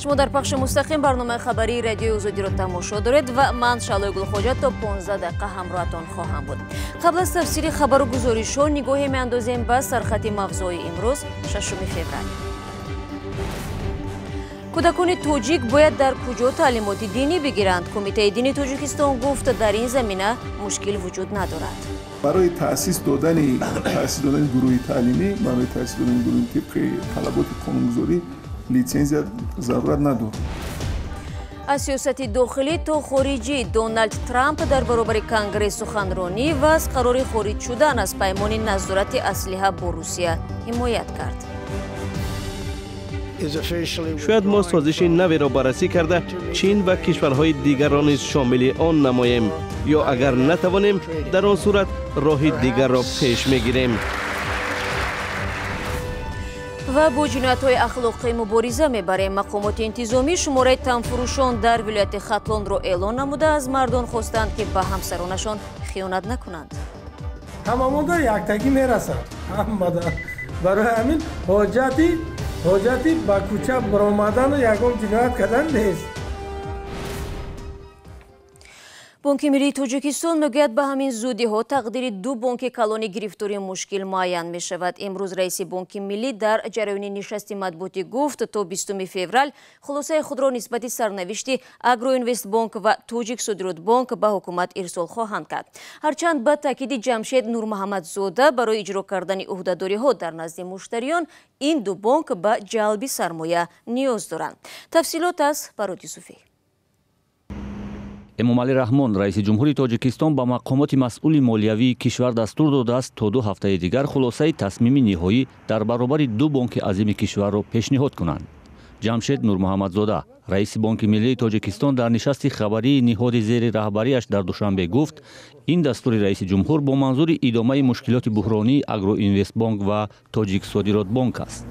Шумо дар пахши мустақим барномаи хабарии радиои Озодиро тамошо доред ва ман Шаълои Гулхоҷа то 15 дақиқа ҳамроҳатон хоҳам буд. Қабл аз тафсири хабару гузоришҳо нигоҳе меандозем ба сархати мавзӯи имрӯз, 6 феврал. Кӯдакони тоҷик бояд дар куҷо таълимоти динӣ бигиранд? Кумитаи дини Тоҷикистон гуфт, дар ин замина мушкил вуҷуд надорад. Барои таъсис додани гурӯҳи таълимӣ, барои таъсис додани гурӯҳи тибқи талаботи қонунгузорӣ литсензия зарурат надорад. Аз сиёсати дохилӣ то хориҷӣ Доналд Трамп дар баробари Конгресс суханронӣ ва аз қарори хориҷ шудан аз паймони назорати аслиҳа бо Русия ҳимоят кард. Шояд мо созиши наверо баррасӣ карда Чин ва кишварҳои дигарро низ шомили он намоем, ё агар натавонем, дар он сурат роҳи дигарро пеш мегирем. Ва бо ҷиноятҳои ахлоқӣ мубориза мебарем. Мақомоти интизомӣ шумораи танфурӯшон дар вилояти Хатлонро эълон намуда, аз мардон хостанд, ки ба ҳамсаронашон хиёнат накунанд. Ҳамамонда яктагӣ мерасад. Ҳамада барои ҳамин ҳоҷати ба кӯча баромадану ягон ҷиноят кардан нест. Бонки Миллии Тоҷикистон мегӯяд, ба ҳамин зудиҳо тақдири ду бонки калони гирифтори мушкил муайян мешавад. Имрӯз раиси Бонки Миллӣ дар ҷараёни нишасти матбуотӣ гуфт, то 20 феврал хулосаи худро нисбати сарнавишти Агроинвестбонк ва Тоҷиксодиротбонк ба ҳукумат ирсол хоҳанд кард. Ҳарчанд ба таъкиди Ҷамшед Нурмуҳаммадзода барои иҷро кардани ӯҳдадориҳо дар назди муштариён ин ду бонк ба ҷалби сармоя ниёз доранд. Тафсилот аз Парод Юсуфӣ. Эмомалӣ Раҳмон, раиси ҷумҳури Тоҷикистон, ба мақомоти масъули молиявии кишвар дастур додааст, то 2 ҳафтаи дигар хулосаи тасмими ниҳоӣ дар баробари ду бонки азими кишварро пешниҳод кунанд. Ҷамшед Нурмуҳаммадзода, раиси Бонки Миллии Тоҷикистон, дар нишасти хабарии ниҳоди зери раҳбарияш дар Душанбе гуфт, ин дастури раиси ҷумҳур бо манзури идомаи мушкилоти буҳронии Агроинвестбонк ва Тоҷиксодиротбонк аст.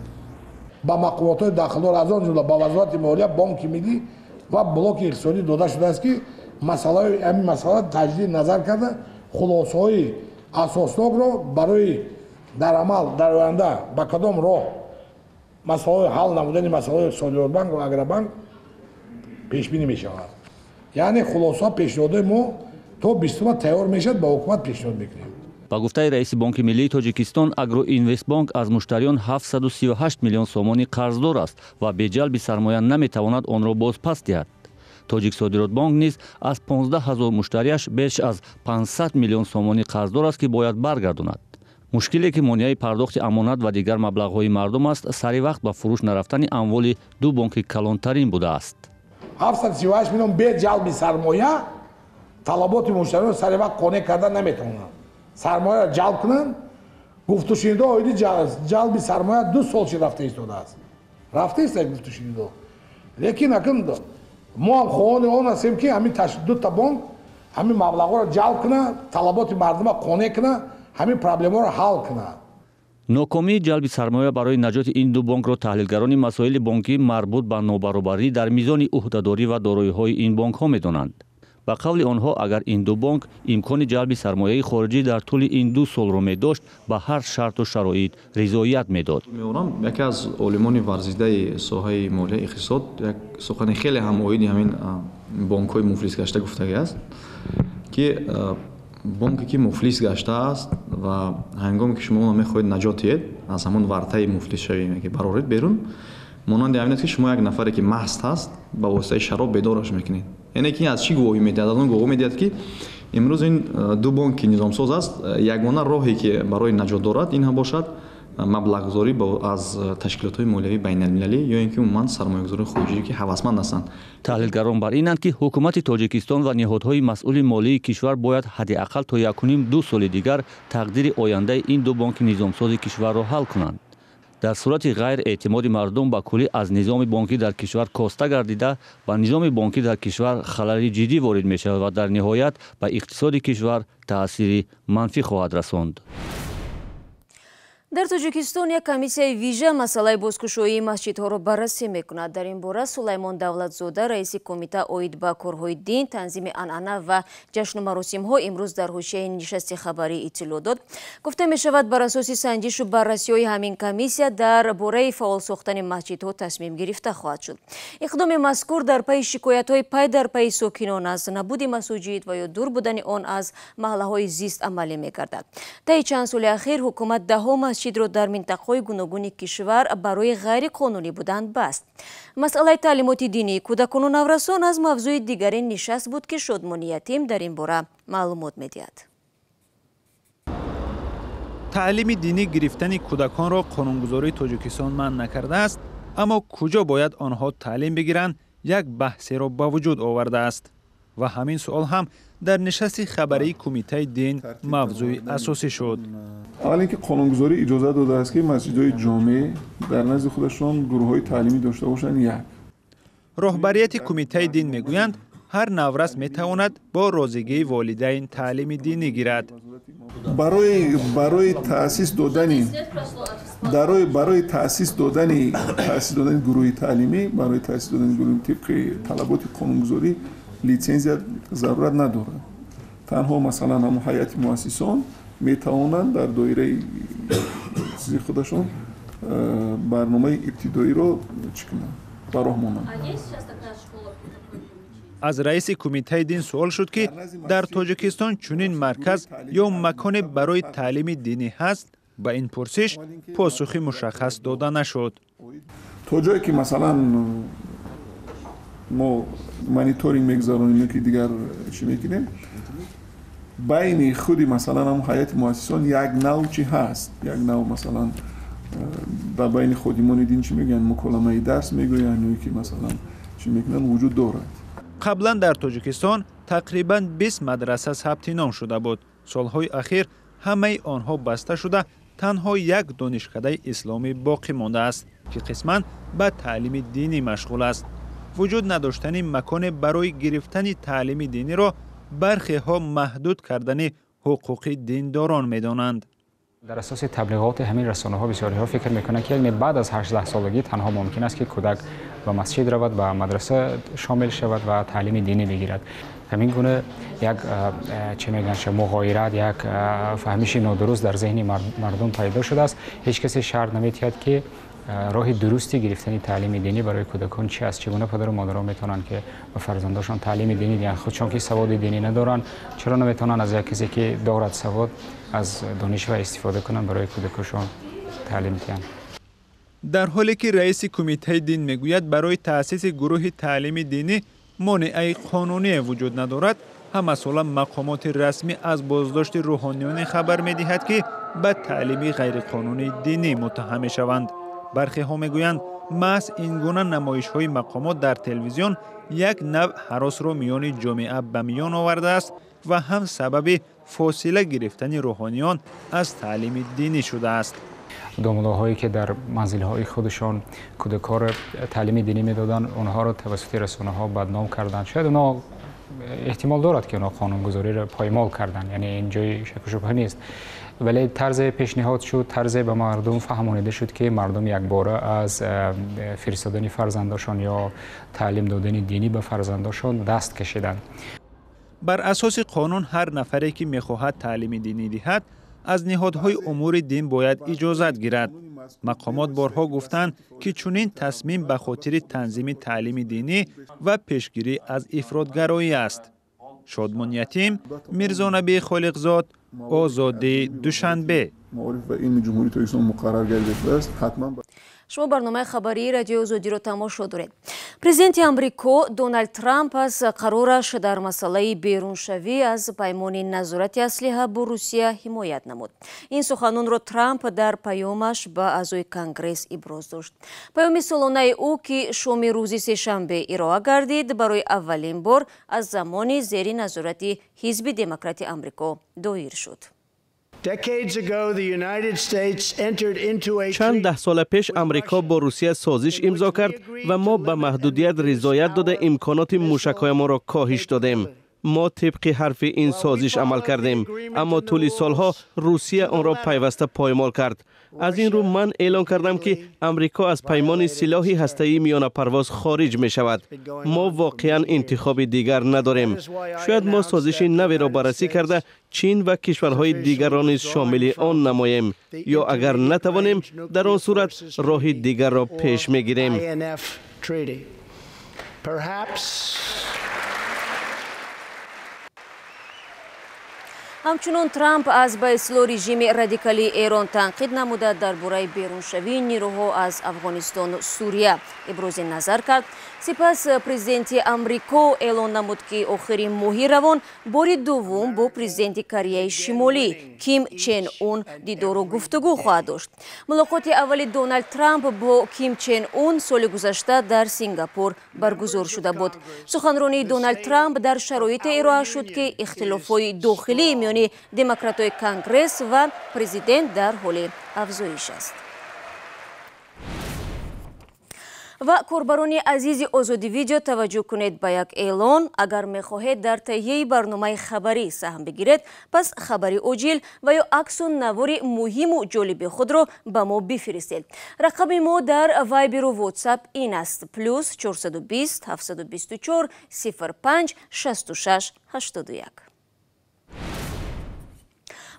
Ба мақомотҳои дахлдор, аз он ҷумла ба Вазорати молия, Бонки Миллӣ ва блоки иқтисодӣ дода шудааст, ки ҳамин масъала таҷдид назар карда, хулосаҳои асоснокро барои дар амал дар оянда ба кадом роҳ масъалаҳои ҳал намудани масъалаҳои Содиротбанк ва Агробанк пешбинӣ мешавад. Яъне хулосаҳо пешниҳодҳои мо то 20 тайёр мешавад, ба ҳукумат пешниҳод мекунем. Ба гуфтаи раиси Бонки Миллии Тоҷикистон, Агроинвестбонк аз муштариён 738 миллион сомонӣ қарздор аст ва бе ҷалби сармоя наметавонад онро бозпас диҳад. Тоҷиксодиротбонк низ аз 15 ҳазор муштарияш беш аз 500 миллион сомонӣ қарздор аст, ки бояд баргардонад. Мушкиле ки монеаи пардохти амонат ва дигар маблағҳои мардум аст, сари вақт ба фурӯш нарафтани амволи ду бонки калонтарин будааст. 738 миллион бе ҷалби сармоя талаботи муштариён сари вақт қонеъ карда наметавонанд. Сармояро ҷалб кунанд. Гуфтушунидҳо оиди ҷалби сармоя 2 сол шид рафта истодааст. Рафта истода гуфтушунидҳо. Лекин акн мо ҳам хоҳони он ҳастем, ки ҳамин дута бонк ҳамин маблағҳоро ҷалб кунад, талаботи мардумро қонеъ кунад, ҳамин проблемаро ҳал кунад. Нокомии ҷалби сармоя барои наҷоти ин ду бонкро таҳлилгарони масоили бонкӣ марбут ба нобаробарӣ дар мизони ӯҳдадорӣ ва дороиҳои ин бонкҳо медонанд. Ба қавли онҳо, агар ин ду бонк имкони ҷалби сармояи хориҷӣ дар тӯли ин 2 солро медошт, ба ҳар шарту шароит ризоият медод. Меорам, яке аз олимони варзидаи соҳаи молия иқтисод як сухани хеле ҳам оиди ҳамин бонкҳои муфлис гашта гуфтагиаст, ки бонке ки муфлис гаштааст ва ҳангоме ки шумо онро мехоҳед наҷот диҳед, аз ҳамон вартаи муфлисшавӣ ки бароред берун, монанди ҳамин аст, ки шумо як нафаре ки маст ҳаст, ба воситаи шароб бедораш мекунед. Яъне ки аз чӣ гувоҳӣ медиҳад? Аз он гувоҳӣ медиҳад, ки имрӯз ин ду бонк ки низомсоз аст, ягона роҳе ки барои наҷот дорад, ин ҳам бошад маблағгузорӣ аз ташкилотҳои молиявии байналмилалӣ ё ин ки умуман сармоягузории хориҷӣ, ки ҳавасманд ҳастанд. Таҳлилгарон бар инанд, ки ҳукумати Тоҷикистон ва ниҳодҳои масъули молии кишвар бояд ҳадди ақал то 1,5-2 соли дигар тақдири ояндаи ин ду бонки низомсози кишварро ҳал кунанд. Дар сурати ғайр-эътимоди мардум ба куллӣ аз низоми бонкӣ дар кишвар коста гардида, ба низоми бонкӣ дар кишвар халали ҷиддӣ ворид мешавад ва дар ниҳоят ба иқтисоди кишвар таъсири манфӣ хоҳад расонд. Дар Тоҷикистон як комиссияи вижа масъалаи бозкушоии масҷидҳоро баррасӣ мекунад. Дар ин бора Сулаймон Давлатзода, раиси кумита оид ба корҳои дин, танзими анъана ва ҷашну маросимҳо имрӯз дар ҳошияи нишасти хабарӣ иттилоъ дод. Гуфта мешавад, бар асоси санҷишу баррасиҳои ҳамин комиссия дар бораи фаъол сохтани масҷидҳо тасмим гирифта хоҳад шуд. Иқдоми мазкур дар пайи шикоятҳои пай дар пайи сокинон аз набуди масоҷид ва ё дур будани он аз маҳаллаҳои зист амалӣ мегардад. Таи чанд соли ахир ҳукумат даҳҳо масҷидро дар минтақаҳои гуногуни кишвар барои ғайриқонунӣ будан баст. Масъалаи таълимоти динии кӯдакону наврасон аз мавзӯи дигари нишаст буд, ки Шодмони Ятим дар ин бора маълумот медиҳад. Таълими динӣ гирифтани кӯдаконро қонунгузории Тоҷикистон манъ накардааст, аммо куҷо бояд онҳо таълим бигиранд, як баҳсеро ба вуҷуд овардааст. Ва ҳамин суол ҳам дар нишасти хабарии кумитаи дин мавзӯи асосӣ шуд. Аввал инки қонунгузорӣ иҷозат додааст, ки масҷидҳои ҷомеъ дар назди худашон гурӯҳҳои таълимӣ дошта бошанд. Як Роҳбарияти кумитаи дин мегӯянд, ҳар наврас метавонад бо розигии волидайн таълими динӣ гирад. Барои таъсис додани барои таъсис додани гурӯҳи таълимӣ, барои таъсис додани гурӯҳи тибқи талаботи қонунгузорӣ литсензия зарурат надорад. Танҳо, масалан, ҳамон ҳайати муассисон метавонанд дар доираи чизи худашон барномаи ибтидоиро чӣ кунанд, ба роҳ монанд. Аз раиси кумитаи дин суол шуд, ки дар Тоҷикистон чунин марказ ё маконе барои таълими динӣ ҳаст. Ба ин пурсиш посухи мушаххас дода нашуд. То ҷое ки, масалан, мо мониторинг мегузаронем ё ки дигар чӣ мекунем, байни худи, масалан, ҳамон ҳайати муассисон як нав чӣ ҳаст, як нав, масалан, дар байни ходимони дин, чӣ мегӯянд, муколамаи дарс мегӯянд ё ки, масалан, чӣ мекунанд, вуҷуд дорад. Қаблан дар Тоҷикистон тақрибан 20 мадраса сабти ном шуда буд. Солҳои ахир ҳамаи онҳо баста шуда, танҳо як донишкадаи исломӣ боқӣ мондааст, ки қисман ба таълими динӣ машғул аст. Вуҷуд надоштани маконе барои гирифтани таълими диниро бархеҳо маҳдуд кардани ҳуқуқи диндорон медонанд. Дар асоси таблиғоти ҳамин расонаҳо бисёриҳо фикр мекунанд, ки яъне баъд аз 18 солагӣ танҳо мумкин аст, ки кӯдак ба масҷид равад, ба мадраса шомил шавад ва таълими динӣ бигирад. Ҳамин гуна як, чӣ мегӯянд, муғоират, як фаҳмиши нодуруст дар зеҳни мардум пайдо шудааст. Ҳеҷ касе шарҳ наметиҳад, ки роҳи дурусти гирифтани таълими динӣ барои кӯдакон чи аст, чӣ гуна падару модарон метавонанд, ки ба фарзандошон таълими динӣ диҳанд. Худшон ки саводи динӣ надоранд, чаро наметавонанд аз як касе, ки дорад савод, аз дониш ва истифода кунанд, барои кӯдакошон таълим диҳанд? Дар ҳоле ки раиси кумитаи дин мегӯяд, барои таъсиси гурӯҳи таълими динӣ монеаи қонуние вуҷуд надорад, ҳамасола мақомоти расмӣ аз боздошти рӯҳониёне хабар медиҳад, ки ба таълими ғайриқонунии динӣ муттаҳам мешаванд. Бархеҳо мегӯянд, маҳз ин гуна намоишҳои мақомот дар телевизион як навъ ҳаросро миёни ҷомеа ба миён овардааст ва ҳам сабаби фосила гирифтани рӯҳониён аз таълими динӣ шудааст. Домуллоҳое, ки дар манзилҳои худашон кӯдакҳоро таълими динӣ медоданд, онҳоро тавассути расонаҳо бадном карданд. Шояд онҳо, эҳтимол дорад, ки онҳо қонунгузориро поймол карданд, яъне ин ҷои шаку шубҳа нест, вале тарзе пешниҳод шуд, тарзе ба мардум фаҳмонида шуд, ки мардум якбора аз фиристодани фарзандошон ё таълим додани динӣ ба фарзандошон даст кашиданд. Бар асоси қонун, ҳар нафаре, ки мехоҳад таълими динӣ диҳад, аз ниҳодҳои умури дин бояд иҷозат гирад. Мақомот борҳо гуфтанд, ки чунин тасмим ба хотири танзими таълими динӣ ва пешгирӣ аз ифротгароӣ аст. Шодмон Ятим, Мирзонаби Холиқзод, Озодӣ, Душанбе. Маориф ва илми Ҷумҳурии Тоҷикистон муқаррар гардида шудааст, ҳатман. Шумо барномаи хабарии Радиои Озодиро тамошо доред. Президенти Амрико Доналд Трамп аз қарораш дар масъалаи беруншавӣ аз паймони назорати аслиҳа бо Русия ҳимоят намуд. Ин суханонро Трамп дар паёмаш ба аъзои Конгресс иброз дошт. Паёми солонаи ӯ, ки шоми рӯзи сешанбе ироа гардид, барои аввалин бор аз замони зери назорати Ҳизби Демократи Амрико доир шуд. Чанд даҳсола пеш Амрико бо Русия созиш имзо кард ва мо ба маҳдудият ризоят дода, имконоти мушакҳоямонро коҳиш додем. Мо тибқи ҳарфи ин созиш амал кардем, аммо тӯли солҳо Русия онро пайваста поймол кард. Аз ин рӯ ман эълон кардам, ки Амрико аз паймони силоҳи ҳастаии миёнапарвоз хориҷ мешавад. Мо воқеан интихоби дигар надорем. Шояд мо созиши наверо баррасӣ карда, Чин ва кишварҳои дигарро низ шомили он намоем, ё агар натавонем, дар он сурат роҳи дигарро пеш мегирем. Ҳамчунон Трамп аз ба ислоҳ режими радикалии Эрон танқид намуда, дар бораи беруншавии нерӯҳо аз Афғонистону Сурия ибрози назар кард. Сипас президенти Амрико эълон намуд, ки охири моҳи равон бори дуввум бо президенти Кореяи Шимолӣ Ким Чен Ун дидору гуфтугӯ хоҳад дошт. Мулоқоти аввали Доналд Трамп бо Ким Чен Ун соли гузашта дар Сингапур баргузор шуда буд. Суханронии Доналд Трамп дар шароите ироа шуд, ки ихтилофҳои дохилии миёни демократҳои Конгресс ва президент дар ҳоли афзоиш аст. Ва корбарони азизи Озоди Видео, таваҷҷӯҳ кунед ба як эълон. Агар мехоҳед дар таҳияи барномаи хабарӣ саҳм бигиред, пас хабари оҷил ва ё аксу навори муҳиму ҷолиби худро ба мо бифиристед. Рақами мо дар Вайберу Ватсап ин аст: плюс 420 724 05 66 81.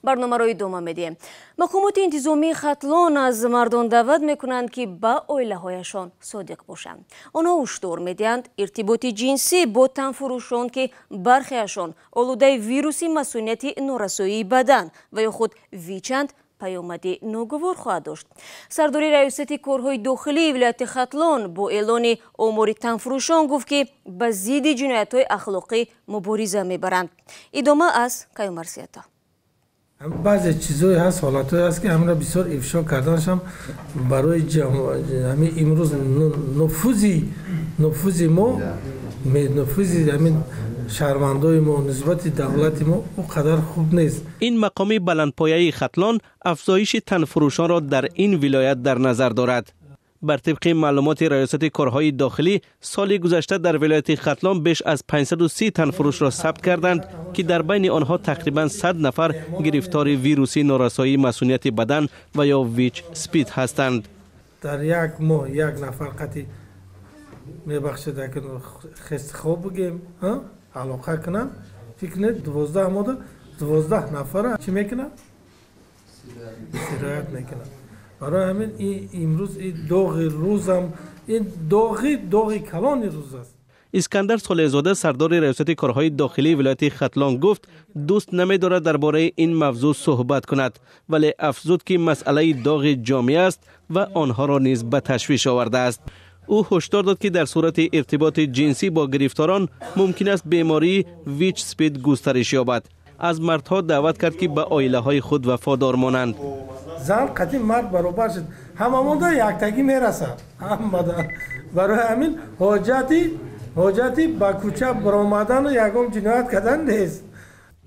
Барномаро идома медиҳем. Мақомоти интизомии Хатлон аз мардон даъват мекунанд, ки ба оилаҳояшон содиқ бошанд. Онҳо ҳушдор медиҳанд, иртиботи ҷинсӣ бо танфурӯшон, ки бархеашон олудаи вируси масунияти норасоии бадан ва ё худ ВИЧанд, паёмади ногувор хоҳад дошт. Сардори раёсати корҳои дохилии вилояти Хатлон бо эълони омори танфурӯшон гуфт, ки ба зидди ҷиноятҳои ахлоқӣ мубориза мебаранд. Идома аз Каюмарсията. Баъзе чизҳое ҳаст, ҳолатҳое ҳаст, ки ҳамро бисёр ифшо карданашам барои ҳамин имрӯз нуфузи мо, нуфузи ҳамин шаҳрвандои мо нисбати давлати мо он қадар хуб нест. Ин мақоми баландпояи Хатлон афзоиши танфурӯшонро дар ин вилоят дар назар дорад. Бар тибқи маълумоти раёсати корҳои дохилӣ, соли гузашта дар вилояти Хатлон беш аз 530 танфурӯшро сабт карданд, ки дар байни онҳо тақрибан 100 нафар гирифтори вируси норасоии масунияти бадан ва ё ВИЧ СПИД ҳастанд. Дар як моҳ як нафар қатъи мебахшед, хестихоб бигем, алоқа кунанд, фикр кунед, 12 моҳда 12 нафара чӣ мекунанд? Сироят мекунанд. Барои ҳамин имрӯз ин доғи рӯзам, ин доғи калони рӯз аст. Искандар Солеҳзода, сардори раёсати корҳои дохилии вилояти Хатлон, гуфт дӯст намедорад дар бораи ин мавзӯъ суҳбат кунад, вале афзуд, ки масъалаи доғи ҷомеа аст ва онҳоро низ ба ташвиш овардааст. Ӯ ҳушдор дод, ки дар сурати иртиботи ҷинсӣ бо гирифторон мумкин аст бемории ВИЧ СПИД густариш ёбад. Аз мардҳо даъват кард, ки ба оилаҳои худ вафодор монанд. Зан қатъи мард баробар шуд, ҳамамонда яктагӣ мерасад. Ҳамада барои ҳамин ҳоҷати ба кӯча баромадану ягон ҷиноят кардан нест.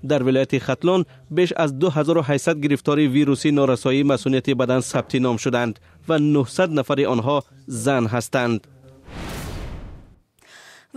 Дар вилояти Хатлон беш аз 2800 гирифтори вируси норасоии масунияти бадан сабти ном шуданд ва 900 нафари онҳо зан ҳастанд.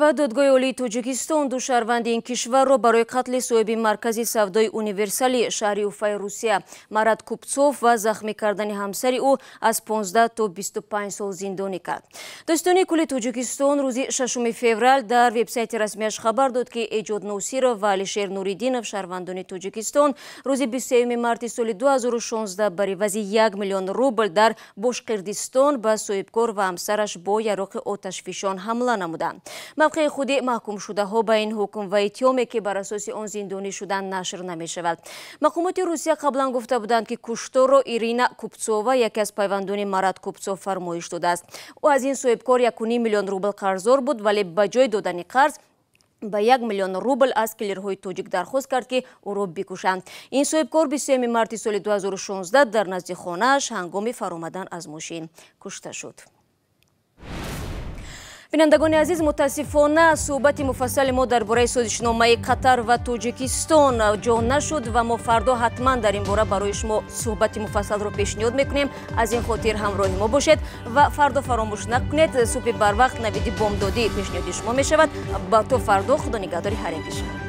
Ва Додгоҳи Олии Тоҷикистон ду шаҳрванди ин кишварро барои қатли соҳиби маркази савдои универсали шаҳри Уфаи Русия Марат Купцов ва захмӣ кардани ҳамсари ӯ аз 15 то 25 сол зиндонӣ кард. Додситонии кулли Тоҷикистон рӯзи 6 феврал дар вебсайти расмияш хабар дод, ки Эҷод Носиров ва Алишер Нуриддинов, шаҳрвандони Тоҷикистон, рӯзи 23 марти соли 2016 бар ивази 1 миллион рубл дар Бошқирдистон ба соҳибкор ва ҳамсараш бо яроқи оташфишон ҳамла намуданд. Мавқеи худи маҳкумшудаҳо ба ин ҳукм ва иттиҳоме, ки бар асоси он зиндонӣ шудан, нашр намешавад. Мақомоти Русия қаблан гуфта буданд, ки кушторро Ирина Купцова, яке аз пайвандони Марат Купцов, фармоиш додааст. Ӯ аз ин соҳибкор 1,5 миллион рубл қарздор буд, вале ба ҷои додани қарз ба 1 миллион рубл аз киллерҳои тоҷик дархост кард, ки ӯро бикушанд. Ин соҳибкор 23 марти соли 2016 дар назди хонааш ҳангоми фаромадан аз мошин кушта шуд. Бинандагони азиз, мутаассифона суҳбати муфассали мо дар бораи созишномаи Қатар ва Тоҷикистон ҷо нашуд ва мо фардо ҳатман дар ин бора барои шумо суҳбати муфассалро пешниҳод мекунем. Аз ин хотир ҳамроҳи мо бошед ва фардо фаромӯш накунед, субҳи барвақт навиди бомдодӣ пешниҳоди шумо мешавад. То фардо, худо нигаҳдори ҳар яки шумо.